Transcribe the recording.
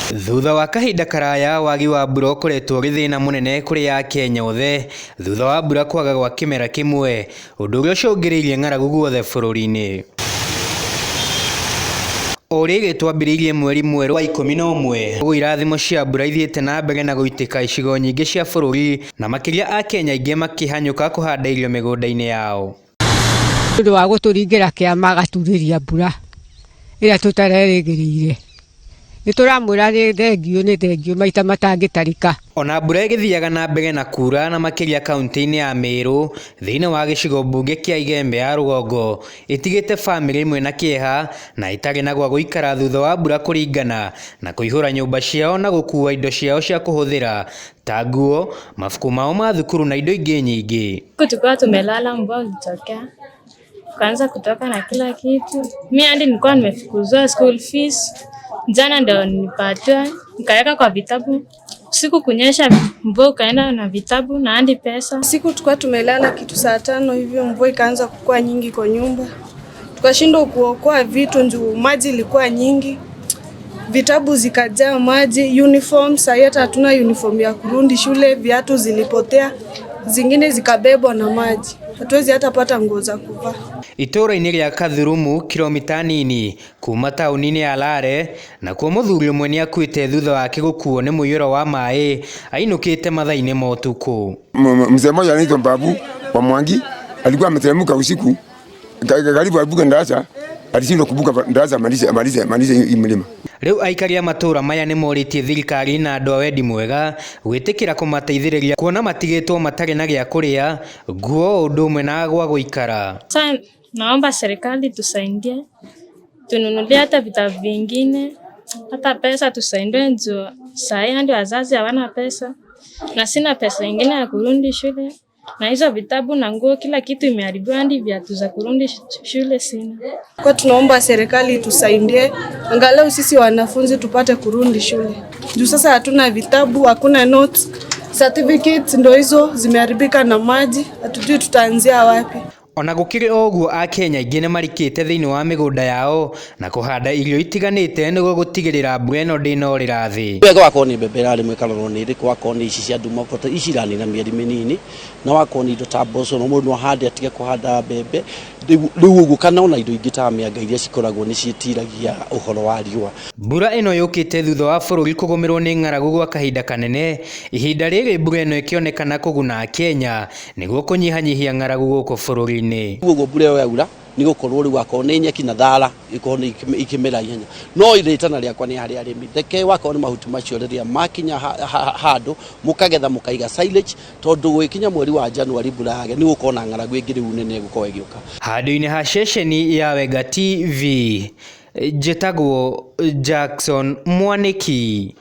Thutha wa kahinda karaya wagi wa mbura ũkoretwo ũrĩ thĩna mũnene kũrĩ Akenya othe thutha wa mbura kwaga gwa kĩmera kĩmwe, ũndũ ũrĩa ũcũngĩrĩirie ng'aragu guothe bũrũri-inĩ. O rĩrĩ twambĩrĩirie mweri mwerũ wa 11, ũguo irathimo cia mbura ithiĩte na mbere na gũitĩka icigo nyingĩ cia bũrũri na makĩria Akenya aingĩ makĩhanyũka kũhanda irio mĩgũnda-inĩ yao. Nĩ ũndũ wa gũtũringĩra kĩama agaturĩria mbura ĩrĩa tũtarerĩgĩrĩire. Nĩ tũramwĩra nĩ thengiũ nĩ thengiũ maita matangĩtarĩka. Ona mbura ĩgĩthiaga na mbere na kura na makĩria kaunti-inĩ ya Meru thĩinĩ wa gĩcigo mbunge kĩa Igembe ya rũgongo ĩtigĩte bamĩrĩ imwe na kĩeha na itarĩ na gwa gũikara thutha wa mbura kũringana na kũihũra nyũmba ciao na gũkua indo ciao cia kũhũthĩra ta nguo, mabuku mao ma thukuru na indo ingĩ nyingĩ. Tulikuwa tumelala, mvua ulitokea tukaanza kutoka na kila kitu. Mi hadi nilikuwa nimefukuzwa school fees, jana ndo nilipatiwa nikaweka kwa vitabu. Usiku kunyesha, mvua ukaenda na vitabu na hadi pesa. Siku tulikuwa tumelala kitu saa 5 hivyo, mvua ikaanza kukua nyingi kwa nyumba, tukashindwa kuokoa vitu juu maji ilikuwa nyingi, vitabu zikajaa maji, uniform. Sahii hata hatuna uniform ya kurudi shule, viatu zilipotea, zingine zikabebwa na maji, hatuwezi hata pata nguo za kuvaa. Itũũra-inĩ rĩa Kathurumu kilomita nini kuma taũni-inĩ ya Lare nakuo mũthuri ũmwe nĩakuĩte thutha wake gũkuo nĩ mũiyũro wa maĩ ainũkĩte mathaa-inĩ ma ũtukũ. Mzee mmoja anaitwa Babu wa Mwangi alikuwa ameteremka usiku karibu avuke daraja, alishindwa kuvuka daraja amalize amalize amalize hii mlima. Rĩu aikari a matũũra maya nĩmorĩtie thirikari na andũ a wendi mwega gwĩtĩkĩra kũmateithĩrĩria kuona matigĩtwo matarĩ na gĩa kũrĩa, nguo o ũndũ ũmwe na gwa gũikara. Sasa naomba serikali tusaidie, tununulie hata vitabu vingine, hata pesa tusaidie juu saa hii hadi wazazi hawana pesa na sina pesa ingine ya kurudi shule, na hizo vitabu na nguo kila kitu imeharibiwa, hadi viatu za kurudi shule sina. Kwa tunaomba serikali tusaidie angalau sisi wanafunzi tupate kurudi shule juu sasa hatuna vitabu, hakuna notes, certificates ndo hizo zimeharibika na maji, hatujui tutaanzia wapi. Ona gũkĩrĩ o ũguo Akenya aingĩ nĩmarikĩte thĩinĩ wa mĩgũnda yao na kũhanda irio itiganĩte nĩguo gũtigĩrĩra mbura ĩno ndĩnorĩra thĩ. Wega wakorwo nĩ mbembe ĩrarĩmwo ĩkarorwo nĩ ĩrĩkũ, wakorwo nĩ ici cia nduma ici iranina mĩeri mĩnini, na wakorwo nĩ indo ta mboco no mũndũ no ahande atige kũhanda mbembe rĩu ũguo, kana ona indo ingĩ ta mĩanga iria cikoragwo nĩ ciĩtiragia ũhoro wa riũa. Mbura ĩno yũkĩte thutha wa bũrũri kũgũmĩrwo nĩ ng'aragu gwa kahinda kanene, ihinda rĩrĩ mbura ĩno ĩkĩonekana kũguna Akenya nĩguo kũnyihanyihia ng'aragu gũkũ bũrũri-inĩ. Ũguo mbura ĩyo yaura nĩ gũkorwo rĩu wakorwo nĩ nyeki na thara ikorwo nĩ ikĩmera ihenya, no rĩtana rĩakwa nĩ harĩ arĩmi, reke wakorwo nĩ mahuti macio rĩrĩa makinya handũ mũkagetha mũkaiga silage, tondũ gwĩkinya mweri wa Januari mbura yage nĩ gũkorwo na ng'aragu ĩngĩ rĩu nene ĩgũkorwo ĩgĩũka. Handũ-inĩ ha ceceni ya Wenga TV, njĩtagwo Jackson Mwanĩki.